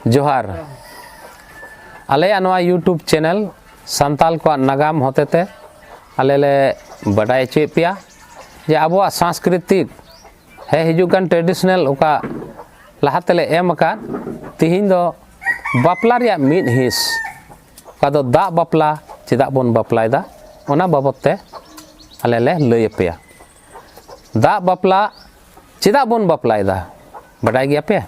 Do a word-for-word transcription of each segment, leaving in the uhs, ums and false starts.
ᱡᱚᱦᱟᱨ᱾ ᱟᱞᱮᱭᱟᱜ ᱱᱚᱣᱟ YouTube channel ᱥᱟᱱᱛᱟᱞ ᱠᱚᱣᱟᱜ ᱱᱟᱜᱟᱢ ᱦᱚᱛᱮᱛᱮ ᱟᱞᱮ ᱞᱮ ᱵᱟᱰᱟᱭ ᱦᱚᱪᱚᱭᱮᱫ ᱯᱮᱭᱟ ᱡᱮ ᱟᱵᱚᱣᱟᱜ ᱥᱟᱝᱥᱠᱨᱤᱛᱤᱠ ᱦᱮᱡ ᱦᱤᱡᱩᱜ ᱠᱟᱱ traditional ᱚᱠᱟ ᱞᱟᱦᱟ ᱛᱮᱞᱮ ᱮᱢ ᱟᱠᱟᱫ, ᱛᱤᱦᱤᱧ ᱫᱚ ᱵᱟᱯᱞᱟ ᱨᱮᱭᱟᱜ ᱢᱤᱫ ᱦᱤᱸᱥ, ᱚᱠᱟ ᱫᱚ ᱫᱟᱜ ᱵᱟᱯᱞᱟ, ᱪᱮᱫᱟᱜ ᱵᱚᱱ ᱵᱟᱯᱞᱟᱭᱮᱫᱟ, ᱚᱱᱟ ᱵᱟᱵᱚᱫ ᱛᱮ ᱟᱞᱮ ᱞᱮ ᱞᱟᱹᱭ ᱟᱯᱮᱭᱟ᱾ ᱫᱟᱜ ᱵᱟᱯᱞᱟ ᱪᱮᱫᱟᱜ ᱵᱚᱱ ᱵᱟᱯᱞᱟᱭᱮᱫᱟ, ᱵᱟᱰᱟᱭ ᱜᱮᱭᱟ ᱯᱮ?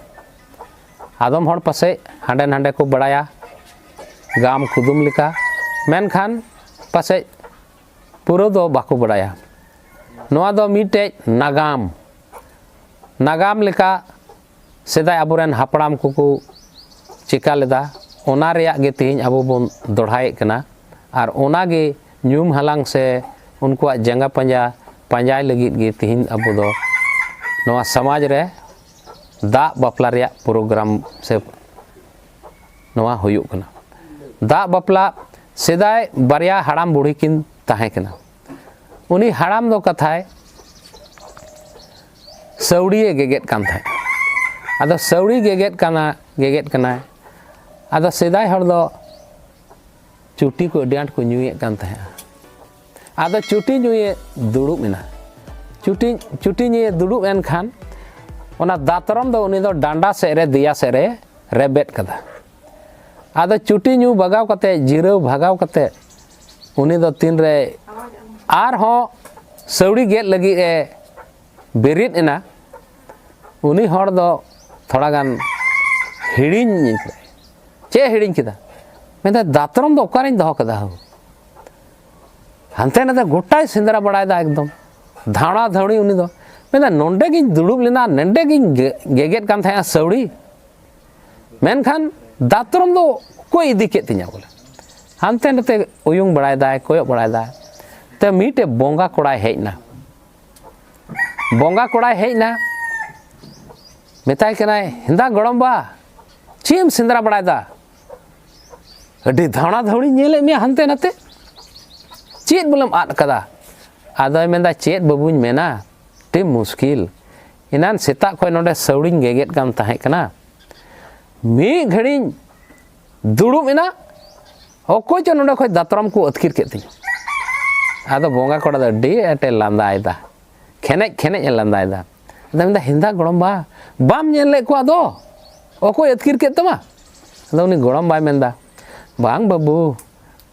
ᱟᱫᱚᱢ ᱦᱚᱲ ᱯᱟᱥᱮᱡ ᱦᱟᱸᱰᱮ ᱱᱟᱰᱮ ᱠᱚ ᱵᱟᱲᱟᱭᱟ, ᱜᱟᱢ ᱠᱩᱫᱩᱢ ᱞᱮᱠᱟ, ᱢᱮᱱᱠᱷᱟᱱ ᱯᱟᱥᱮᱡ ᱯᱩᱨᱟᱹ ᱫᱚ ᱵᱟᱠᱚ ᱵᱟᱲᱟᱭᱟ᱾ ᱱᱚᱣᱟ ᱫᱚ ᱢᱤᱫᱴᱮᱡ ᱱᱟᱜᱟᱢ, ᱱᱟᱜᱟᱢ ᱞᱮᱠᱟ ᱥᱮᱫᱟᱭ ᱟᱵᱚᱨᱮᱱ ᱦᱟᱯᱲᱟᱢ ᱠᱚᱠᱚ ᱪᱮᱠᱟ ᱞᱮᱫᱟ, ᱚᱱᱟ ᱨᱮᱭᱟᱜ ᱜᱮ ᱛᱮᱦᱮᱧ ᱟᱵᱚ ᱵᱚᱱ ᱫᱚᱦᱲᱟᱭᱮᱫ ᱠᱟᱱᱟ᱾ ᱟᱨ ᱚᱱᱟ ᱜᱮ ᱧᱩᱢ ᱦᱟᱞᱟᱝ ᱥᱮ ᱩᱱᱠᱩᱣᱟᱜ ᱡᱟᱸᱜᱟ ᱯᱟᱸᱡᱟ, ᱯᱟᱸᱡᱟᱭ ᱞᱟᱹᱜᱤᱫ ᱜᱮ ᱛᱮᱦᱮᱧ ᱟᱵᱚ ᱫᱚ ᱱᱚᱣᱟ ᱥᱚᱢᱟᱡᱽ ᱨᱮ ᱫᱟᱜ ᱵᱟᱯᱞᱟ ᱨᱮᱭᱟᱜ program ᱥᱮ ᱱᱚᱣᱟ ᱦᱩᱭᱩᱜ ᱠᱟᱱᱟ᱾ ᱫᱟᱜ ᱵᱟᱯᱞᱟ, ᱥᱮᱫᱟᱭ ᱵᱟᱨᱭᱟ ᱦᱟᱲᱟᱢ ᱵᱩᱲᱦᱤ ᱠᱤᱱ ᱛᱟᱦᱮᱸ ᱠᱟᱱᱟ᱾ ᱩᱱᱤ ᱦᱟᱲᱟᱢ ᱫᱚ ᱠᱟᱛᱷᱟᱭ ᱥᱟᱹᱣᱲᱤᱭᱮ ᱜᱮᱜᱮᱫ ᱠᱟᱱ ᱛᱟᱦᱮᱸᱫ᱾ ᱟᱫᱚ ᱥᱟᱹᱣᱲᱤ ᱜᱮᱜᱮᱫ ᱠᱟᱱᱟ, ᱜᱮᱜᱮᱫ ᱠᱟᱱᱟᱭ᱾ ᱟᱫᱚ ᱥᱮᱫᱟᱭ ᱦᱚᱲ ᱫᱚ ᱪᱩᱴᱤ ᱠᱚ ᱟᱹᱰᱤ ᱟᱸᱴ ᱠᱚ ᱧᱩᱭᱮᱫ ᱠᱟᱱ ᱛᱟᱦᱮᱸᱫᱼᱟ᱾ ᱟᱫᱚ ᱪᱩᱴᱤ ᱧᱩᱭᱮ ᱫᱩᱲᱩᱵ ᱮᱱᱟ᱾ ᱪᱩᱴᱤ, ᱪᱩᱴᱤ ᱧᱩᱭᱮ ᱫᱩᱲᱩᱵ ᱮᱱ ᱠᱷᱟᱱ ᱚᱱᱟ ᱫᱟᱛᱨᱚᱢ ᱫᱚ ᱩᱱᱤ ᱫᱚ ᱰᱟᱸᱰᱟ ᱥᱮᱫ ᱨᱮ, ᱫᱮᱭᱟ ᱥᱮᱫ ᱨᱮ ᱨᱮᱵᱮᱫ ᱠᱟᱫᱟ᱾ ᱟᱫᱚ ᱪᱩᱴᱤ ᱧᱩ ᱵᱷᱟᱜᱟᱣ ᱠᱟᱛᱮ, ᱡᱤᱨᱟᱹᱣ ᱵᱷᱟᱜᱟᱣ ᱠᱟᱛᱮ, ᱩᱱᱤ ᱫᱚ ᱛᱤᱱᱨᱮ ᱟᱨᱦᱚᱸ ᱥᱟᱹᱣᱲᱤ ᱜᱮᱫ ᱞᱟᱹᱜᱤᱫ ᱮ ᱵᱮᱨᱮᱫ ᱮᱱᱟ, ᱩᱱᱤ ᱦᱚᱲ ᱫᱚ ᱛᱷᱚᱲᱟ ᱜᱟᱱ ᱦᱤᱲᱤᱧ ᱠᱮᱫᱟᱭ᱾ ᱪᱮᱫ ᱮ ᱦᱤᱲᱤᱧ ᱠᱮᱫᱟ? ᱢᱮᱱᱫᱟᱭ, "ᱫᱟᱛᱨᱚᱢ ᱫᱚ ᱚᱠᱟᱨᱮᱧ ᱫᱚᱦᱚ ᱠᱟᱫᱟ ᱦᱳ?" ᱦᱟᱱᱛᱮ ᱱᱟᱛᱮ ᱜᱚᱴᱟᱭ ᱥᱮᱸᱫᱽᱨᱟ ᱵᱟᱲᱟᱭᱮᱫᱟ ᱮᱠᱫᱚᱢ᱾ ᱫᱷᱟᱣᱲᱟ ᱫᱷᱟᱹᱣᱲᱤ ᱩᱱᱤ ᱫᱚ᱾ ᱢᱮᱱᱫᱟᱭ, "ᱱᱚᱸᱰᱮ ᱜᱤᱧ ᱫᱩᱲᱩᱵ ᱞᱮᱱᱟ, ᱱᱚᱸᱰᱮ ᱜᱤᱧ ᱜᱮ-, ᱜᱮᱜᱮᱫ ᱠᱟᱱ ᱛᱟᱦᱮᱸᱜᱼᱟ ᱥᱟᱹᱣᱲᱤ᱾ ᱢᱮᱱᱠᱷᱟᱱ ᱫᱟᱛᱨᱚᱢ ᱫᱚ ᱚᱠᱚᱭ ᱤᱫᱤ ᱠᱮᱫ ᱛᱤᱧᱟ ᱵᱚᱞᱮ?" ᱦᱟᱱᱛᱮ ᱱᱟᱛᱮ ᱩᱭᱩᱝ ᱵᱟᱲᱟᱭᱮᱫᱟᱭ, ᱠᱚᱭᱚᱜ ᱵᱟᱲᱟᱭᱮᱫᱟᱭ᱾ ᱛᱮ ᱢᱤᱫᱴᱮᱡ ᱵᱚᱸᱜᱟ ᱠᱚᱲᱟᱭ ᱦᱮᱡ ᱮᱱᱟ᱾ ᱵᱚᱸᱜᱟ ᱠᱚᱲᱟᱭ ᱦᱮᱡ ᱮᱱᱟ, ᱢᱮᱛᱟᱭ ᱠᱟᱱᱟᱭ, "ᱦᱮᱸᱫᱟ ᱜᱚᱲᱚᱢᱵᱟ, ᱪᱮᱫ ᱮᱢ ᱥᱮᱸᱫᱽᱨᱟ ᱵᱟᱲᱟᱭᱮᱫᱟ? ᱟᱹᱰᱤ ᱫᱷᱟᱣᱲᱟ ᱫᱷᱟᱹᱣᱲᱤᱧ ᱧᱮᱞᱮᱫ ᱢᱮᱭᱟ ᱦᱟᱱᱛᱮ ᱱᱟᱛᱮ᱾ ᱪᱮᱫ ᱵᱚᱞᱮᱢ ᱟᱫ ᱠᱟᱫᱟ?" ᱟᱫᱚᱭ ᱢᱮᱱᱫᱟ, "ᱪᱮᱫ ᱵᱟᱹᱵᱩᱧ ᱢᱮᱱᱟ, ᱟᱹᱰᱤ ᱢᱩᱥᱠᱤᱞ᱾ ᱮᱱᱟᱱ ᱥᱮᱛᱟᱜ ᱠᱷᱚᱱ ᱱᱚᱰᱮ ᱥᱟᱹᱣᱲᱤᱧ ᱜᱮᱜᱮᱫ ᱠᱟᱱ ᱛᱟᱦᱮᱸ ᱠᱟᱱᱟ, ᱢᱤᱫ ᱜᱷᱟᱹᱲᱤᱡ ᱫᱩᱲᱩᱵ ᱮᱱᱟ, ᱚᱠᱚᱭ ᱪᱚ ᱱᱚᱰᱮ ᱠᱷᱚᱱ ᱫᱟᱛᱨᱚᱢ ᱠᱚ ᱟᱹᱛᱠᱤᱨ ᱠᱮᱫ ᱛᱤᱧᱟ᱾ ᱟᱫᱚ ᱵᱚᱸᱜᱟ ᱠᱚᱲᱟ ᱫᱚ ᱟᱹᱰᱤ ᱟᱸᱴᱮ ᱞᱟᱸᱫᱟᱭᱮᱫᱟ, ᱠᱷᱮᱱᱮᱡ ᱠᱷᱮᱱᱮᱡ ᱮ ᱞᱟᱸᱫᱟᱭᱮᱫᱟ᱾ ᱟᱫᱚ ᱢᱮᱱᱫᱟ, "ᱦᱮᱸᱫᱟ ᱜᱚᱲᱚᱢ ᱵᱟ, ᱵᱟᱢ ᱧᱮᱞ ᱞᱮᱫ ᱠᱚᱣᱟ ᱫᱚ? ᱚᱠᱚᱭ ᱟᱹᱛᱠᱤᱨ ᱠᱮᱫ ᱛᱟᱢᱟ?" ᱟᱫᱚ ᱩᱱᱤ ᱜᱚᱲᱚᱢ ᱵᱟᱭ ᱢᱮᱱᱫᱟ, "ᱵᱟᱝ ᱵᱟᱹᱵᱩ,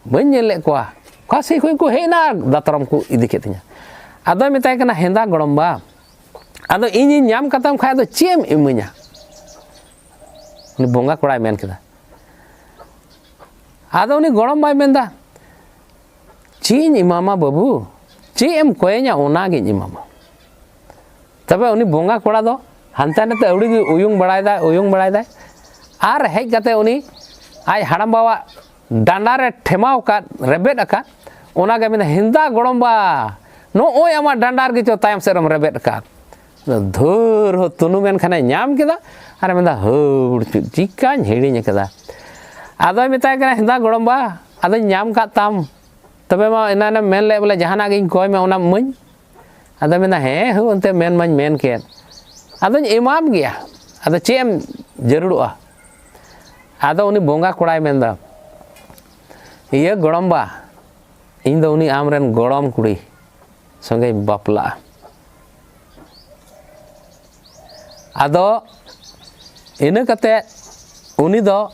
ᱵᱟᱹᱧ ᱧᱮᱞ ᱞᱮᱫ ᱠᱚᱣᱟ, ᱚᱠᱟ ᱥᱮᱫ ᱠᱷᱚᱱ ᱠᱚ ᱦᱮᱡ ᱮᱱᱟ ᱟᱨ ᱫᱟᱛᱨᱚᱢ ᱠᱚ ᱤᱫᱤ ᱠᱮᱫ ᱛᱤᱧᱟ?" ᱟᱫᱚᱭ ᱢᱮᱛᱟᱭ ᱠᱟᱱᱟ, "ᱦᱮᱸᱫᱟ ᱜᱚᱲᱚᱢ ᱵᱟ, ᱟᱫᱚ ᱤᱧᱤᱧ ᱧᱟᱢ ᱠᱟᱛᱟᱢ ᱠᱷᱟᱡ ᱫᱚ ᱪᱮᱫ ᱮᱢ ᱤᱢᱟᱹᱧᱟ?" ᱩᱱᱤ ᱵᱚᱸᱜᱟ ᱠᱚᱲᱟᱭ ᱢᱮᱱ ᱠᱮᱫᱟ᱾ ᱟᱫᱚ ᱩᱱᱤ ᱜᱚᱲᱚᱢ ᱵᱟᱭ ᱢᱮᱱᱫᱟ, "ᱪᱮᱫ ᱤᱧ ᱮᱢᱟᱢᱟ ᱵᱟᱹᱵᱩ, ᱪᱮᱫ ᱮᱢ ᱠᱚᱭᱮᱧᱟ ᱚᱱᱟᱜᱤᱧ ᱮᱢᱟᱢᱟ᱾ ᱛᱚᱵᱮ ᱩᱱᱤ ᱵᱚᱸᱜᱟ ᱠᱚᱲᱟ ᱫᱚ ᱦᱟᱱᱛᱮ ᱱᱟᱛᱮ ᱟᱹᱣᱲᱤ ᱜᱮ ᱩᱭᱩᱝ ᱵᱟᱲᱟᱭᱮᱫᱟᱭ, ᱩᱭᱩᱝ ᱵᱟᱲᱟᱭᱮᱫᱟᱭ᱾ ᱟᱨ ᱦᱮᱡ ᱠᱟᱛᱮ ᱩᱱᱤ ᱟᱡ ᱦᱟᱲᱟᱢ ᱵᱟᱵᱟᱣᱟᱜ ᱰᱟᱸᱰᱟ ᱨᱮ ᱴᱷᱮᱢᱟᱣ ᱟᱠᱟᱫ, ᱨᱮᱵᱮᱫ ᱟᱠᱟᱫ, ᱚᱱᱟᱜᱮ ᱢᱮᱱᱫᱟ, "ᱦᱮᱸᱫᱟ ᱜᱚᱲᱚᱢᱵᱟ, ᱱᱚᱜᱼᱚᱭ ᱟᱢᱟᱜ ᱰᱟᱸᱰᱟ ᱨᱮᱜᱮ ᱪᱚ ᱛᱟᱭᱚᱢ ᱥᱮᱫ ᱨᱮᱢ ᱨᱮᱵᱮᱫ ᱟᱠᱟᱫ᱾" ᱫᱷᱟᱹᱨ ᱦᱚᱸ ᱛᱩᱱᱩᱢ ᱮᱱ ᱠᱷᱟᱱᱮ ᱧᱟᱢ ᱠᱮᱫᱟ᱾ ᱟᱨᱮ ᱢᱮᱱᱫᱟ, "ᱦᱟᱹᱲ ᱪᱩᱫ, ᱪᱤᱠᱟᱹᱧ ᱦᱤᱲᱤᱧ ᱟᱠᱟᱫᱟ?" ᱟᱫᱚᱭ ᱢᱮᱛᱟᱭ ᱠᱟᱱᱟ, "ᱦᱮᱸᱫᱟ ᱜᱚᱲᱚᱢᱵᱟ, ᱟᱫᱚᱧ ᱧᱟᱢ ᱠᱟᱫ ᱛᱟᱢ, ᱛᱚᱵᱮ ᱢᱟ ᱮᱱᱟᱱᱮᱢ ᱢᱮᱱ ᱞᱮᱫ ᱵᱚᱞᱮ ᱡᱟᱦᱟᱱᱟᱜ ᱜᱤᱧ ᱠᱚᱭ ᱢᱮ ᱚᱱᱟᱢ ᱤᱢᱟᱹᱧ?" ᱟᱫᱚ ᱢᱮᱱᱟ, "ᱦᱮᱸ ᱦᱳ, ᱚᱱᱛᱮ ᱢᱮᱱ ᱢᱟᱧ ᱢᱮᱱ ᱠᱮᱫ, ᱟᱫᱚᱧ ᱮᱢᱟᱢ ᱜᱮᱭᱟ, ᱟᱫᱚ ᱪᱮᱫ ᱮᱢ ᱡᱟᱹᱨᱩᱲᱚᱜᱼᱟ?" ᱟᱫᱚ ᱩᱱᱤ ᱵᱚᱸᱜᱟ ᱠᱚᱲᱟᱭ ᱢᱮᱱᱫᱟ, "ᱤᱭᱟᱹ ᱜᱚᱲᱚᱢᱵᱟ, ᱤᱧ ᱫᱚ ᱩᱱᱤ ᱟᱢᱨᱮᱱ ᱜᱚᱲᱚᱢ ᱠᱩᱲᱤ ᱥᱚᱸᱜᱮᱧ ᱵᱟᱯᱞᱟᱜᱼᱟ᱾" ᱟᱫᱚ ᱤᱱᱟᱹ ᱠᱟᱛᱮ ᱩᱱᱤ ᱫᱚ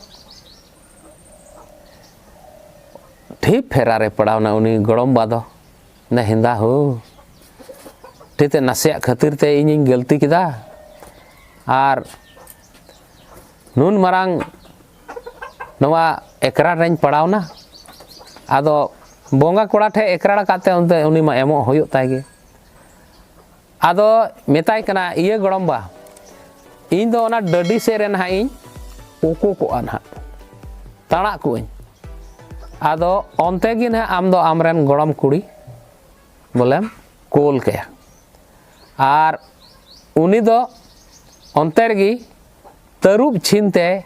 ᱴᱷᱤᱠ ᱯᱷᱮᱨᱟ ᱨᱮ ᱯᱟᱲᱟᱣᱱᱟ ᱩᱱᱤ ᱜᱚᱲᱚᱢᱵᱟ ᱫᱚ᱾ ᱢᱮᱱᱫᱟ, "ᱦᱮᱸᱫᱟ ᱦᱳ, ᱴᱷᱤᱠ ᱛᱮ ᱱᱟᱥᱮᱭᱟᱜ ᱠᱷᱟᱹᱛᱤᱨ ᱛᱮ ᱤᱧᱤᱧ ᱜᱟᱹᱞᱛᱤ ᱠᱮᱫᱟ, ᱟᱨ ᱱᱩᱱ ᱢᱟᱨᱟᱝ ᱱᱚᱣᱟ ᱮᱠᱨᱟ ᱨᱮᱧ ᱯᱟᱲᱟᱣᱱᱟ᱾ ᱟᱫᱚ ᱵᱚᱸᱜᱟ ᱠᱚᱲᱟ ᱴᱷᱮᱡ ᱮᱠᱨᱟᱲ ᱟᱠᱟᱫ ᱛᱮ ᱚᱱᱛᱮ ᱩᱱᱤ ᱢᱟ ᱮᱢᱚᱜ ᱦᱩᱭᱩᱜ ᱛᱟᱭ ᱜᱮ᱾" ᱟᱫᱚ ᱢᱮᱛᱟᱭ ᱠᱟᱱᱟ, "ᱤᱭᱟᱹ ᱜᱚᱲᱚᱢᱵᱟ, ᱤᱧ ᱫᱚ ᱚᱱᱟ ᱰᱟᱹᱰᱤ ᱥᱮᱫ ᱨᱮ ᱱᱟᱦᱟᱜ ᱤᱧ ᱩᱠᱩ ᱠᱚᱜᱼᱟ ᱱᱟᱦᱟᱜ, ᱛᱟᱲᱟᱜ ᱠᱚᱜᱼᱟᱹᱧ᱾ ᱟᱫᱚ ᱚᱱᱛᱮ ᱜᱮ ᱱᱟᱦᱟᱜ ᱟᱢ ᱫᱚ ᱟᱢᱨᱮᱱ ᱜᱚᱲᱚᱢ ᱠᱩᱲᱤ ᱵᱚᱞᱮᱢ ᱠᱳᱞ ᱠᱟᱭᱟ, ᱟᱨ ᱩᱱᱤ ᱫᱚ ᱚᱱᱛᱮ ᱨᱮᱜᱮ ᱛᱟᱹᱨᱩᱵ ᱪᱷᱤᱱ ᱛᱮ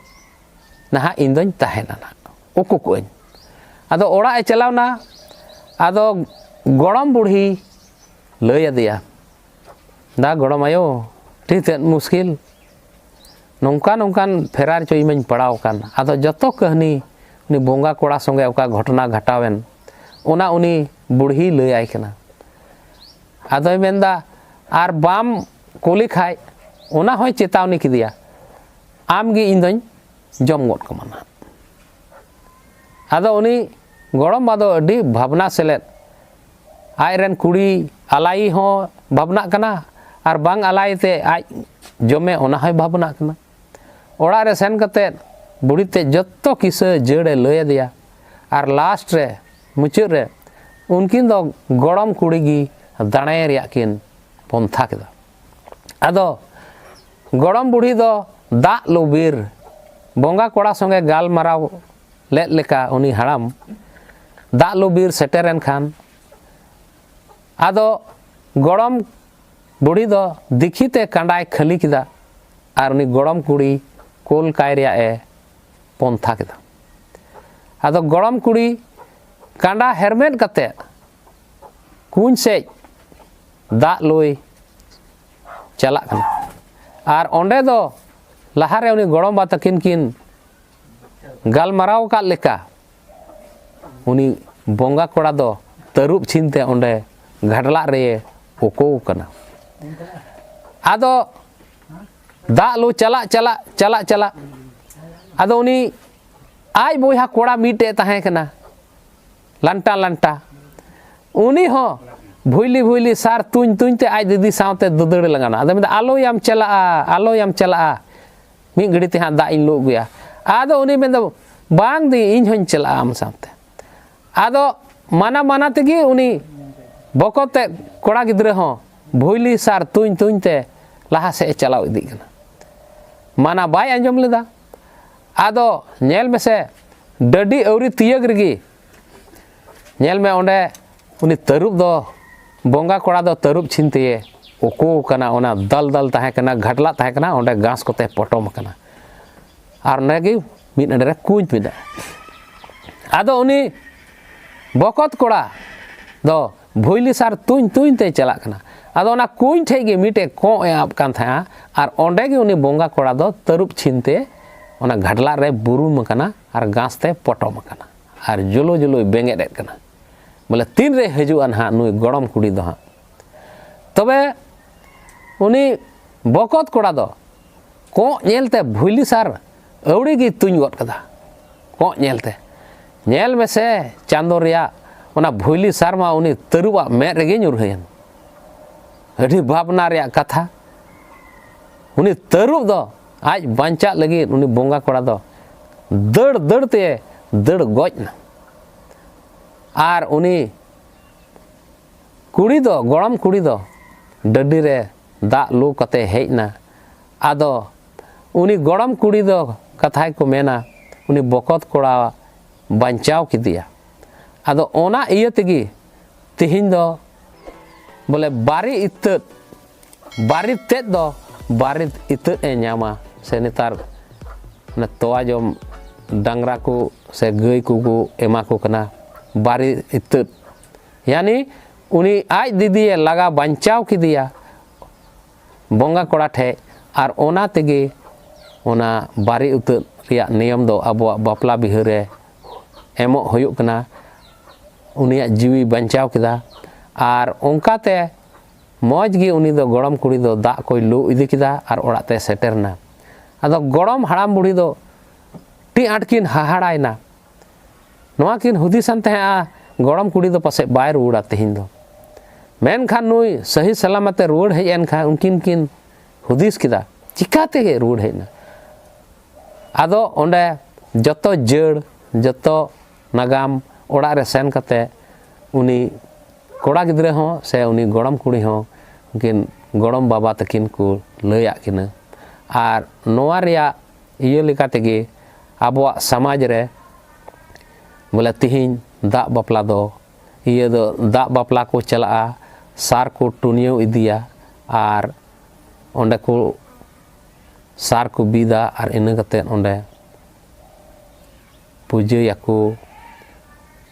ᱱᱟᱦᱟᱜ ᱤᱧ ᱫᱚᱧ ᱛᱟᱦᱮᱱᱟ ᱱᱟᱦᱟᱜ, ᱩᱠᱩ ᱠᱚᱜᱼᱟᱹᱧ᱾" ᱟᱫᱚ ᱚᱲᱟᱜ ᱮ ᱪᱟᱞᱟᱣᱱᱟ᱾ ᱟᱫᱚ ᱜᱚᱲᱚᱢ ᱵᱩᱲᱦᱤ ᱞᱟᱹᱭ ᱟᱫᱮᱭᱟ, "ᱫᱟ ᱜᱚᱲᱚᱢ ᱟᱭᱳ, ᱟᱹᱰᱤ ᱛᱮᱫ ᱢᱩᱥᱠᱤᱞ, ᱱᱚᱝᱠᱟ ᱱᱚᱝᱠᱟᱱ ᱯᱷᱮᱨᱟᱨ ᱪᱚᱭ ᱢᱟᱧ ᱯᱟᱲᱟᱣ ᱟᱠᱟᱱ᱾ ᱟᱫᱚ ᱡᱚᱛᱚ ᱠᱟᱹᱦᱱᱤ ᱩᱱᱤ ᱵᱚᱸᱜᱟ ᱠᱚᱲᱟ ᱥᱚᱸᱜᱮ ᱚᱠᱟ ᱜᱷᱚᱴᱚᱱᱟ ᱜᱷᱟᱴᱟᱣᱮᱱ, ᱚᱱᱟ ᱩᱱᱤ ᱵᱩᱲᱦᱤᱭ ᱞᱟᱹᱭ ᱟᱭ ᱠᱟᱱᱟ᱾ ᱟᱫᱚᱭ ᱢᱮᱱᱫᱟ, "ᱟᱨ ᱵᱟᱢ ᱠᱩᱞᱤ ᱠᱷᱟᱡ?" ᱚᱱᱟ ᱦᱚᱸᱭ ᱪᱮᱛᱟᱣᱱᱤ ᱠᱮᱫᱮᱭᱟ, "ᱟᱢ ᱜᱮ ᱤᱧ ᱫᱚᱧ ᱡᱚᱢ ᱜᱚᱫ ᱠᱟᱢᱟ ᱱᱟᱦᱟᱜ᱾" ᱟᱫᱚ ᱩᱱᱤ ᱜᱚᱲᱚᱢᱵᱟ ᱫᱚ ᱟᱹᱰᱤ ᱵᱷᱟᱵᱽᱱᱟ ᱥᱮᱞᱮᱫ, ᱟᱡ ᱨᱮᱱ ᱠᱩᱲᱤ ᱟᱞᱟᱭᱤ ᱦᱚᱸ ᱵᱷᱟᱵᱽᱱᱟᱜ ᱠᱟᱱᱟ, ᱟᱨ ᱵᱟᱝ ᱟᱞᱟᱭ ᱛᱮ ᱟᱡ ᱡᱚᱢᱮ, ᱚᱱᱟ ᱦᱚᱸᱭ ᱵᱷᱟᱵᱽᱱᱟᱜ ᱠᱟᱱᱟ᱾ ᱚᱲᱟᱜ ᱨᱮ ᱥᱮᱱ ᱠᱟᱛᱮᱫ ᱵᱩᱲᱦᱤ ᱛᱮ ᱡᱚᱛᱚ ᱠᱤᱥᱟᱹ ᱡᱟᱹᱲᱮ ᱞᱟᱹᱭ ᱟᱫᱮᱭᱟ, ᱟᱨ ᱞᱟᱥᱴ ᱨᱮ, ᱢᱩᱪᱟᱹᱫ ᱨᱮ, ᱩᱱᱠᱤᱱ ᱫᱚ ᱜᱚᱲᱚᱢ ᱠᱩᱲᱤ ᱜᱮ ᱫᱟᱲᱮ ᱨᱮᱭᱟᱜ ᱠᱤᱱ ᱯᱚᱱᱛᱷᱟ ᱠᱮᱫᱟ᱾ ᱟᱫᱚ ᱜᱚᱲᱚᱢ ᱵᱩᱲᱦᱤ ᱫᱚ ᱫᱟᱜ ᱞᱩ ᱵᱤᱨ, ᱵᱚᱸᱜᱟ ᱠᱚᱲᱟ ᱥᱚᱸᱜᱮ ᱜᱟᱞᱢᱟᱨᱟᱣ ᱞᱮᱫ ᱞᱮᱠᱟ ᱩᱱᱤ ᱦᱟᱲᱟᱢ ᱫᱟᱜ ᱞᱩ ᱵᱤᱨ ᱥᱮᱴᱮᱨᱮᱱ ᱠᱷᱟᱱ, ᱟᱫᱚ ᱜᱚᱲᱚᱢ ᱵᱩᱲᱦᱤ ᱫᱚ ᱫᱤᱠᱷᱤ ᱛᱮ ᱠᱟᱸᱰᱟᱭ ᱠᱷᱟᱹᱞᱤ ᱠᱮᱫᱟ ᱟᱨ ᱩᱱᱤ ᱜᱚᱲᱚᱢ ᱠᱩᱲᱤ ᱠᱳᱞ ᱠᱟᱭ ᱨᱮᱭᱟᱜ ᱮ ᱯᱚᱱᱛᱷᱟ ᱠᱮᱫᱟ᱾ ᱟᱫᱚ ᱜᱚᱲᱚᱢ ᱠᱩᱲᱤ ᱠᱟᱸᱰᱟ ᱦᱮᱨᱢᱮᱫ ᱠᱟᱛᱮ ᱠᱩᱧ ᱥᱮᱫ ᱫᱟᱜ ᱞᱩᱭ ᱪᱟᱞᱟᱜ ᱠᱟᱱᱟ᱾ ᱟᱨ ᱚᱸᱰᱮ ᱫᱚ ᱞᱟᱦᱟᱨᱮ ᱩᱱᱤ ᱜᱚᱲᱚᱢᱵᱟ ᱛᱟᱹᱠᱤᱱ ᱠᱤᱱ ᱜᱟᱞᱢᱟᱨᱟᱣ ᱟᱠᱟᱫ ᱞᱮᱠᱟ, ᱩᱱᱤ ᱵᱚᱸᱜᱟ ᱠᱚᱲᱟ ᱫᱚ ᱛᱟᱹᱨᱩᱵ ᱪᱷᱤᱱ ᱛᱮ ᱚᱸᱰᱮ ᱜᱷᱟᱰᱞᱟᱜ ᱨᱮ ᱩᱠᱩ ᱠᱟᱱᱟ᱾ ᱟᱫᱚ ᱫᱟᱜ ᱞᱩ ᱪᱟᱞᱟᱜ, ᱪᱟᱞᱟᱜ, ᱪᱟᱞᱟᱜ, ᱪᱟᱞᱟᱜ, ᱟᱫᱚ ᱩᱱᱤ ᱟᱡ ᱵᱚᱭᱦᱟ ᱠᱚᱲᱟ ᱢᱤᱫᱴᱮᱡ ᱛᱟᱦᱮᱸ ᱠᱟᱱᱟ, ᱞᱟᱱᱴᱟ ᱞᱟᱱᱴᱟ, ᱩᱱᱤ ᱦᱚᱸ ᱵᱷᱩᱭᱞᱤ ᱵᱷᱩᱭᱞᱤ ᱥᱟᱨ ᱛᱩᱧ ᱛᱩᱧ ᱛᱮ ᱟᱡ ᱫᱤᱫᱤ ᱥᱟᱶᱛᱮ ᱫᱟᱹᱫᱟᱹᱲ ᱞᱟᱜᱟᱱᱟ᱾ ᱟᱫᱚ ᱢᱮᱱᱫᱟ, "ᱟᱞᱚᱭᱟᱢ ᱪᱟᱞᱟᱜᱼᱟ, ᱟᱞᱚᱭᱟᱢ ᱪᱟᱞᱟᱜᱼᱟ, ᱢᱤᱫ ᱜᱷᱟᱹᱲᱤ ᱛᱮ ᱦᱟᱸᱜ ᱫᱟᱜ ᱤᱧ ᱞᱩ ᱟᱹᱜᱩᱭᱟ᱾" ᱟᱫᱚ ᱩᱱᱤ ᱢᱮᱱᱫᱟ, "ᱵᱟᱝ ᱫᱤ, ᱤᱧ ᱦᱚᱸᱧ ᱪᱟᱞᱟᱜᱼᱟ ᱟᱢ ᱥᱟᱶᱛᱮ᱾" ᱟᱫᱚ ᱢᱟᱱᱟ ᱢᱟᱱᱟ ᱛᱮᱜᱮ ᱩᱱᱤ ᱵᱚᱠᱚᱛ ᱛᱮ ᱠᱚᱲᱟ ᱜᱤᱫᱽᱨᱟᱹ ᱦᱚᱸ ᱵᱷᱩᱭᱞᱤ ᱥᱟᱨ ᱛᱩᱧ ᱛᱩᱧ ᱛᱮ ᱞᱟᱦᱟ ᱥᱮᱫ ᱮ ᱪᱟᱞᱟᱣ ᱤᱫᱤᱜ ᱠᱟᱱᱟ᱾ ᱢᱟᱱᱟ ᱵᱟᱭ ᱟᱸᱡᱚᱢ ᱞᱮᱫᱟ᱾ ᱟᱫᱚ ᱧᱮᱞ ᱢᱮᱥᱮ, ᱰᱟᱹᱰᱤ ᱟᱹᱣᱨᱤ ᱛᱤᱭᱟᱹᱜ ᱨᱮᱜᱮ ᱧᱮᱞ ᱢᱮ, ᱚᱸᱰᱮ ᱩᱱᱤ ᱛᱟᱹᱨᱩᱵ ᱫᱚ, ᱵᱚᱸᱜᱟ ᱠᱚᱲᱟ ᱫᱚ ᱛᱟᱹᱨᱩᱵ ᱪᱷᱤᱱ ᱛᱮᱭᱮ ᱩᱠᱩ ᱠᱟᱱᱟ᱾ ᱚᱱᱟ ᱫᱟᱞ ᱫᱟᱞ ᱛᱟᱦᱮᱸ ᱠᱟᱱᱟ, ᱜᱷᱟᱰᱞᱟᱜ ᱛᱟᱦᱮᱸ ᱠᱟᱱᱟ, ᱚᱸᱰᱮ ᱜᱷᱟᱥ ᱠᱚᱛᱮ ᱯᱚᱴᱚᱢ ᱟᱠᱟᱱᱟ᱾ ᱟᱨ ᱚᱸᱰᱮ ᱜᱮ ᱢᱤᱫ ᱟᱲᱮ ᱨᱮ ᱠᱩᱧ ᱢᱮᱱᱟᱜᱼᱟ᱾ ᱟᱫᱚ ᱩᱱᱤ ᱵᱚᱠᱚᱛ ᱠᱚᱲᱟ ᱫᱚ ᱵᱷᱩᱭᱞᱤ ᱥᱟᱨ ᱛᱩᱧ ᱛᱩᱧ ᱛᱮᱭ ᱪᱟᱞᱟᱜ ᱠᱟᱱᱟ᱾ ᱟᱫᱚ ᱚᱱᱟ ᱠᱩᱧ ᱴᱷᱮᱡ ᱜᱮ ᱢᱤᱫᱴᱮᱡ ᱠᱚᱸᱜ ᱮ ᱟᱵ ᱠᱟᱱ ᱛᱟᱦᱮᱸᱜᱼᱟ, ᱟᱨ ᱚᱸᱰᱮ ᱜᱮ ᱩᱱᱤ ᱵᱚᱸᱜᱟ ᱠᱚᱲᱟ ᱫᱚ ᱛᱟᱹᱨᱩᱵ ᱪᱷᱤᱱ ᱛᱮ ᱚᱱᱟ ᱜᱷᱟᱰᱞᱟᱜ ᱨᱮ ᱵᱩᱨᱩᱢ ᱟᱠᱟᱱᱟ ᱟᱨ ᱜᱷᱟᱥ ᱛᱮ ᱯᱚᱴᱚᱢ ᱟᱠᱟᱱᱟ ᱟᱨ ᱡᱩᱞᱩ ᱡᱩᱞᱩᱭ ᱵᱮᱸᱜᱮᱫ ᱮᱫ ᱠᱟᱱᱟ᱾ ᱵᱚᱞᱮ ᱛᱤᱱ ᱨᱮ ᱦᱤᱡᱩᱜᱼᱟ ᱱᱟᱦᱟᱜ ᱱᱩᱭ ᱜᱚᱲᱚᱢ ᱠᱩᱲᱤ ᱫᱚ ᱦᱟᱸᱜ᱾ ᱛᱚᱵᱮ ᱩᱱᱤ ᱵᱚᱠᱚᱛ ᱠᱚᱲᱟ ᱫᱚ ᱠᱚᱸᱜ ᱧᱮᱞᱛᱮ ᱵᱷᱩᱭᱞᱤ ᱥᱟᱨ ᱟᱹᱣᱲᱤ ᱜᱮ ᱛᱩᱧ ᱜᱚᱫ ᱠᱟᱫᱟ᱾ ᱠᱚᱸᱜ ᱧᱮᱞᱛᱮ, "ᱧᱮᱞ ᱢᱮᱥᱮ ᱪᱟᱸᱫᱚ ᱨᱮᱭᱟᱜ, ᱚᱱᱟ ᱵᱷᱩᱭᱞᱤ ᱥᱟᱨ ᱢᱟ ᱩᱱᱤ ᱛᱟᱹᱨᱩᱵᱟᱜ ᱢᱮᱫ ᱨᱮᱜᱮ ᱧᱩᱨᱦᱟᱹᱭᱮᱱ᱾ ᱟᱹᱰᱤ ᱵᱷᱟᱵᱽᱱᱟ ᱨᱮᱭᱟᱜ ᱠᱟᱛᱷᱟ, ᱩᱱᱤ ᱛᱟᱹᱨᱩᱵ ᱫᱚ ᱟᱡ ᱵᱟᱧᱪᱟᱜ ᱞᱟᱹᱜᱤᱫ ᱩᱱᱤ ᱵᱚᱸᱜᱟ ᱠᱚᱲᱟ ᱫᱚ ᱫᱟᱹᱲ ᱫᱟᱹᱲ ᱛᱮ ᱫᱟᱹᱲ ᱜᱚᱡ ᱮᱱᱟ᱾ ᱟᱨ ᱩᱱᱤ ᱠᱩᱲᱤ ᱫᱚ, ᱜᱚᱲᱚᱢ ᱠᱩᱲᱤ ᱫᱚ ᱰᱟᱹᱰᱤ ᱨᱮ ᱫᱟᱜ ᱞᱩ ᱠᱟᱛᱮ ᱦᱮᱡ ᱮᱱᱟ᱾ ᱟᱫᱚ ᱩᱱᱤ ᱜᱚᱲᱚᱢ ᱠᱩᱲᱤ ᱫᱚ, ᱠᱟᱛᱷᱟᱭ ᱠᱚ ᱢᱮᱱᱟ, ᱩᱱᱤ ᱵᱚᱠᱚᱛ ᱠᱚᱲᱟ ᱵᱟᱧᱪᱟᱣ ᱠᱮᱫᱮᱭᱟ᱾ ᱟᱫᱚ ᱚᱱᱟ ᱤᱭᱟᱹ ᱛᱮᱜᱮ ᱛᱮᱦᱮᱧ ᱫᱚ ᱵᱚᱞᱮ ᱵᱟᱨᱮ ᱤᱛᱟᱹᱫ, ᱵᱟᱨᱮ ᱛᱮᱫ ᱫᱚ ᱵᱟᱨᱮ ᱤᱛᱟᱹᱫ ᱮ ᱧᱟᱢᱟ, ᱥᱮ ᱱᱮᱛᱟᱨ ᱚᱱᱟ ᱛᱚᱣᱟ ᱡᱚᱢ ᱰᱟᱝᱨᱟ ᱠᱚ ᱥᱮ ᱜᱟᱹᱭ ᱠᱚᱠᱚ ᱮᱢᱟ ᱠᱚ ᱠᱟᱱᱟ ᱵᱟᱨᱮ ᱤᱛᱟᱹᱫ᱾ ᱭᱟᱱᱤ ᱩᱱᱤ ᱟᱡ ᱫᱤᱫᱤᱭᱮ ᱞᱟᱜᱟ ᱵᱟᱧᱪᱟᱣ ᱠᱮᱫᱮᱭᱟ ᱵᱚᱸᱜᱟ ᱠᱚᱲᱟ ᱴᱷᱮᱡ, ᱟᱨ ᱚᱱᱟ ᱛᱮᱜᱮ ᱚᱱᱟ ᱵᱟᱨᱮ ᱤᱛᱟᱹᱫ ᱨᱮᱭᱟᱜ ᱱᱤᱭᱚᱢ ᱫᱚ ᱟᱵᱚᱣᱟᱜ ᱵᱟᱯᱞᱟ ᱵᱤᱦᱟᱹ ᱨᱮ ᱮᱢᱚᱜ ᱦᱩᱭᱩᱜ ᱠᱟᱱᱟ᱾ ᱩᱱᱤᱭᱟᱜ ᱡᱤᱣᱤ ᱵᱟᱧᱪᱟᱣ ᱠᱮᱫᱟ᱾ ᱟᱨ ᱚᱱᱠᱟᱛᱮ ᱢᱚᱡᱽ ᱜᱮ ᱩᱱᱤ ᱫᱚ, ᱜᱚᱲᱚᱢ ᱠᱩᱲᱤ ᱫᱚ ᱫᱟᱜ ᱠᱚᱭ ᱞᱩ ᱤᱫᱤ ᱠᱮᱫᱟ ᱟᱨ ᱚᱲᱟᱜ ᱛᱮ ᱥᱮᱴᱮᱨ ᱮᱱᱟ᱾ ᱟᱫᱚ ᱜᱚᱲᱚᱢ ᱦᱟᱲᱟᱢ ᱵᱩᱲᱦᱤ ᱫᱚ ᱟᱹᱰᱤ ᱟᱸᱴ ᱠᱤᱱ ᱦᱟᱦᱟᱲᱟᱭᱮᱱᱟ᱾ ᱱᱚᱣᱟ ᱠᱤᱱ ᱦᱩᱫᱤᱥᱟᱱ ᱛᱟᱦᱮᱸᱫᱼᱟ, ᱜᱚᱲᱚᱢ ᱠᱩᱲᱤ ᱫᱚ ᱯᱟᱥᱮᱡ ᱵᱟᱭ ᱨᱩᱣᱟᱹᱲᱟ ᱛᱮᱦᱮᱧ ᱫᱚ᱾ ᱢᱮᱱᱠᱷᱟᱱ ᱱᱩᱭ ᱥᱟᱹᱦᱤ ᱥᱟᱞᱟᱢᱟᱛ ᱮ ᱨᱩᱣᱟᱹᱲ ᱦᱮᱡ ᱮᱱ ᱠᱷᱟᱱ ᱩᱱᱠᱤᱱ ᱠᱤᱱ ᱦᱩᱫᱤᱥ ᱠᱮᱫᱟ, ᱪᱤᱠᱟᱹ ᱛᱮᱜᱮ ᱨᱩᱣᱟᱹᱲ ᱦᱮᱡ ᱮᱱᱟ᱾ ᱟᱫᱚ ᱚᱸᱰᱮ ᱡᱚᱛᱚ ᱡᱟᱹᱲ, ᱡᱚᱛᱚ ᱱᱟᱜᱟᱢ ᱚᱲᱟᱜ ᱨᱮ ᱥᱮᱱ ᱠᱟᱛᱮ ᱩᱱᱤ ᱠᱚᱲᱟ ᱜᱤᱫᱽᱨᱟᱹ ᱦᱚᱸ ᱥᱮ ᱩᱱᱤ ᱜᱚᱲᱚᱢ ᱠᱩᱲᱤ ᱦᱚᱸ ᱩᱱᱠᱤᱱ ᱜᱚᱲᱚᱢ ᱵᱟᱵᱟ ᱛᱟᱹᱠᱤᱱ ᱠᱚ ᱞᱟᱹᱭᱟᱫ ᱠᱤᱱᱟᱹ᱾ ᱟᱨ ᱱᱚᱣᱟ ᱨᱮᱭᱟᱜ ᱤᱭᱟᱹ ᱞᱮᱠᱟ ᱛᱮᱜᱮ ᱟᱵᱚᱣᱟᱜ ᱥᱚᱢᱟᱡᱽ ᱨᱮ ᱵᱚᱞᱮ ᱛᱤᱦᱤᱧ ᱫᱟᱜ ᱵᱟᱯᱞᱟ ᱫᱚ, ᱤᱭᱟᱹ ᱫᱚ ᱫᱟᱜ ᱵᱟᱯᱞᱟ ᱠᱚ ᱪᱟᱞᱟᱜᱼᱟ, ᱥᱟᱨ ᱠᱚ ᱴᱩᱱᱭᱟᱹᱣ ᱤᱫᱤᱭᱟ ᱟᱨ ᱚᱸᱰᱮ ᱠᱚ ᱥᱟᱨ ᱠᱚ ᱵᱤᱫᱟ ᱟᱨ ᱤᱱᱟᱹ ᱠᱟᱛᱮᱫ ᱚᱸᱰᱮ ᱯᱩᱡᱟᱹᱭᱟᱠᱚ᱾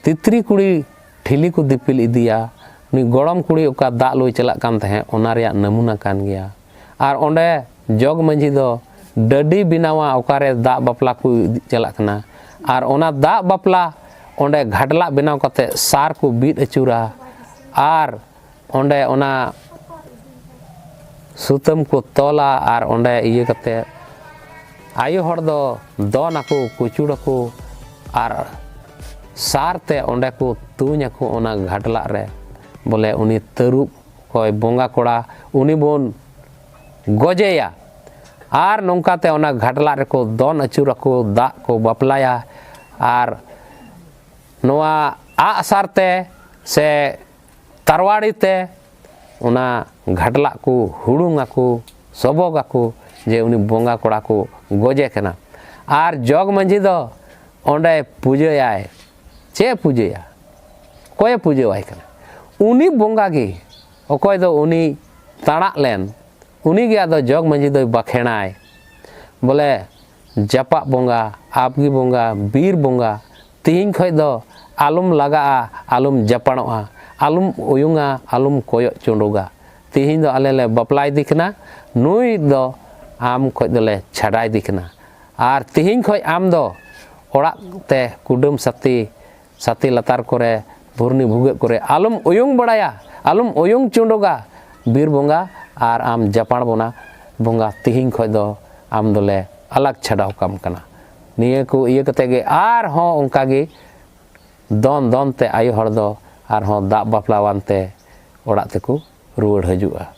ᱛᱤᱛᱨᱤ ᱠᱩᱲᱤ ᱴᱷᱤᱞᱤ ᱠᱚ ᱫᱤᱯᱤᱞ ᱤᱫᱤᱭᱟ ᱩᱱᱤ ᱜᱚᱲᱚᱢ ᱠᱩᱲᱤ ᱚᱠᱟ ᱫᱟᱜ ᱞᱩᱭ ᱪᱟᱞᱟᱜ ᱠᱟᱱ ᱛᱟᱦᱮᱸᱫ, ᱚᱱᱟ ᱨᱮᱭᱟᱜ ᱱᱟᱢᱩᱱᱟ ᱠᱟᱱ ᱜᱮᱭᱟ᱾ ᱟᱨ ᱚᱸᱰᱮ ᱡᱚᱜᱽ ᱢᱟᱹᱡᱷᱤ ᱫᱚ ᱰᱟᱹᱰᱤ ᱵᱮᱱᱟᱣᱟ, ᱚᱠᱟᱨᱮ ᱫᱟᱜ ᱵᱟᱯᱞᱟ ᱠᱚ ᱤᱫᱤ ᱪᱟᱞᱟᱜ ᱠᱟᱱᱟ, ᱟᱨ ᱚᱱᱟ ᱫᱟᱜ ᱵᱟᱯᱞᱟ ᱚᱸᱰᱮ ᱜᱷᱟᱰᱞᱟᱜ ᱵᱮᱱᱟᱣ ᱠᱟᱛᱮ ᱥᱟᱨ ᱠᱚ ᱵᱤᱫ ᱟᱹᱪᱩᱨᱟ᱾ ᱟᱨ ᱚᱸᱰᱮ ᱚᱱᱟ ᱥᱩᱛᱟᱹᱢ ᱠᱚ ᱛᱚᱞᱟ, ᱟᱨ ᱚᱸᱰᱮ ᱤᱭᱟᱹ ᱠᱟᱛᱮ ᱟᱭᱳ ᱦᱚᱲ ᱫᱚ ᱫᱚᱱ ᱟᱠᱚ, ᱠᱩᱪᱩᱲ ᱟᱠᱚ, ᱟᱨ ᱥᱟᱨ ᱛᱮ ᱚᱸᱰᱮ ᱠᱚ ᱛᱩᱧ ᱟᱠᱚ ᱚᱱᱟ ᱜᱷᱟᱰᱞᱟᱜ ᱨᱮ᱾ ᱵᱚᱞᱮ ᱩᱱᱤ ᱛᱟᱹᱨᱩᱵ ᱚᱠᱚᱭ ᱵᱚᱸᱜᱟ ᱠᱚᱲᱟ, ᱩᱱᱤ ᱵᱚᱱ ᱜᱚᱡᱮᱭᱟ᱾ ᱟᱨ ᱱᱚᱝᱠᱟᱛᱮ ᱚᱱᱟ ᱜᱷᱟᱰᱞᱟᱜ ᱨᱮᱠᱚ ᱫᱚᱱ ᱟᱹᱪᱩᱨ ᱟᱠᱚ, ᱫᱟᱜ ᱠᱚ ᱵᱟᱯᱞᱟᱭᱟ᱾ ᱟᱨ ᱱᱚᱣᱟ ᱟᱜᱼᱥᱟᱨ ᱛᱮ ᱥᱮ ᱛᱟᱨᱣᱟᱲᱤ ᱛᱮ ᱚᱱᱟ ᱜᱷᱟᱰᱞᱟᱜ ᱠᱚ ᱦᱩᱲᱩᱝ ᱟᱠᱚ, ᱥᱚᱵᱚᱜ ᱟᱠᱚ ᱡᱮ ᱩᱱᱤ ᱵᱚᱸᱜᱟ ᱠᱚᱲᱟ ᱠᱚ ᱜᱚᱡᱮ ᱠᱟᱱᱟ᱾ ᱟᱨ ᱡᱚᱜᱽ ᱢᱟᱹᱡᱷᱤ ᱫᱚ ᱚᱸᱰᱮ ᱯᱩᱡᱟᱹᱭᱟᱭ᱾ ᱪᱮᱫ ᱮ ᱯᱩᱡᱟᱹᱭᱟ? ᱚᱠᱚᱭᱮ ᱯᱩᱡᱟᱹᱣᱟᱭ ᱠᱟᱱᱟ? ᱩᱱᱤ ᱵᱚᱸᱜᱟ ᱜᱮ, ᱚᱠᱚᱭ ᱫᱚ ᱩᱱᱤ ᱛᱟᱲᱟᱜ ᱞᱮᱱ, ᱩᱱᱤ ᱜᱮ ᱟᱫᱚ ᱡᱚᱜᱽ ᱢᱟᱹᱡᱷᱤ ᱫᱚᱭ ᱵᱟᱠᱷᱮᱲᱟᱭ᱾ ᱵᱚᱞᱮ, ᱡᱟᱯᱟᱜ ᱵᱚᱸᱜᱟ, ᱟᱵᱜᱤ ᱵᱚᱸᱜᱟ, ᱵᱤᱨ ᱵᱚᱸᱜᱟ, ᱛᱤᱦᱤᱧ ᱠᱷᱚᱡ ᱫᱚ ᱟᱞᱚᱢ ᱞᱟᱜᱟᱜᱼᱟ, ᱟᱞᱚᱢ ᱡᱟᱯᱟᱲᱚᱜᱼᱟ, ᱟᱞᱚᱢ ᱩᱭᱩᱝᱟ, ᱟᱞᱚᱢ ᱠᱚᱭᱚᱜ ᱪᱩᱸᱰᱩᱜᱟ᱾ ᱛᱤᱦᱤᱧ ᱫᱚ ᱟᱞᱮ ᱞᱮ ᱵᱟᱯᱞᱟ ᱤᱫᱤ ᱠᱟᱱᱟ, ᱱᱩᱭ ᱫᱚ ᱟᱢ ᱠᱷᱚᱡ ᱫᱚᱞᱮ ᱪᱷᱟᱰᱟ ᱤᱫᱤ ᱠᱟᱱᱟ᱾ ᱟᱨ ᱛᱤᱦᱤᱧ ᱠᱷᱚᱡ ᱟᱢ ᱫᱚ ᱚᱲᱟᱜ ᱛᱮ ᱠᱩᱰᱟᱹᱢ ᱥᱟᱛᱮ ᱥᱟᱛᱮ ᱞᱟᱛᱟᱨ ᱠᱚᱨᱮ, ᱵᱷᱩᱨᱱᱤ ᱵᱷᱩᱜᱟᱹᱜ ᱠᱚᱨᱮ ᱟᱞᱚᱢ ᱩᱭᱩᱝ ᱵᱟᱲᱟᱭᱟ, ᱟᱞᱚᱢ ᱩᱭᱩᱝ ᱪᱩᱸᱰᱩᱜᱟ ᱵᱤᱨ ᱵᱚᱸᱜᱟ, ᱟᱨ ᱟᱢ ᱡᱟᱯᱟᱲ ᱵᱚᱱᱟ ᱵᱚᱸᱜᱟ, ᱛᱤᱦᱤᱧ ᱠᱷᱚᱡ ᱫᱚ ᱟᱢ ᱫᱚᱞᱮ ᱟᱞᱟᱜᱽ ᱪᱷᱟᱰᱟᱣ ᱠᱟᱢ ᱠᱟᱱᱟ᱾ ᱱᱤᱭᱟᱹ ᱠᱚ ᱤᱭᱟᱹ ᱠᱟᱛᱮ ᱜᱮ ᱟᱨᱦᱚᱸ ᱚᱱᱠᱟ ᱜᱮ ᱫᱚᱱ ᱫᱚᱱ ᱛᱮ ᱟᱭᱳ ᱦᱚᱲ ᱫᱚ ᱟᱨᱦᱚᱸ ᱫᱟᱜ ᱵᱟᱯᱞᱟᱣᱟᱱ ᱛᱮ ᱚᱲᱟᱜ ᱛᱮᱠᱚ ᱨᱩᱣᱟᱹᱲ ᱦᱤᱡᱩᱜᱼᱟ᱾